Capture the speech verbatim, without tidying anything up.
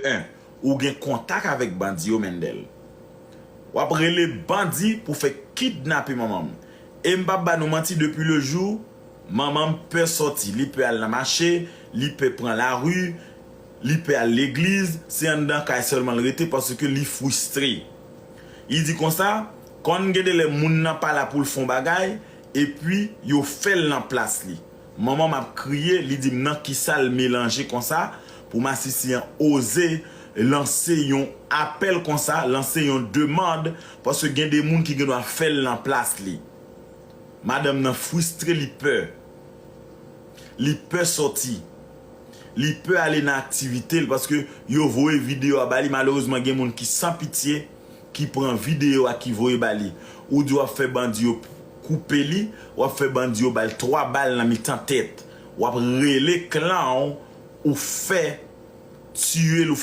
En, ou gen kontak avèk bandi yo, Mendel. W ap rele bandi pou fè kidnape manman m. E m p ap ba nou manti, depi le jou, manman m pè sòti. Li pè al nan mache, li pè pran lari, li pè al legliz, se anndan kay sèlman l rete paske li fristre. Li di konsa, konn gen de lè moun nan pa la pou l fè yon bagay, epi yo fè l nan plas li. Manman m ap kriye, li di m nan kisa l melanje konsa, pou masisi an oze lanse yon apèl konsa, lanse yon demann, paske gen de moun ki gen dwa fè l nan plas li. Madanm nan fristre, li pè. Li pè sòti. Li pè ale nan aktivite l paske yo voye videyo a ba li. Malerezman, gen moun ki san pitye, ki pran videyo a, ki voye ba li. Ou di w ap fè bandi yo koupe li, w ap fè bandi yo ba l twa bal nan mitan tèt. W ap rele klan w, ou fè tiye l, ou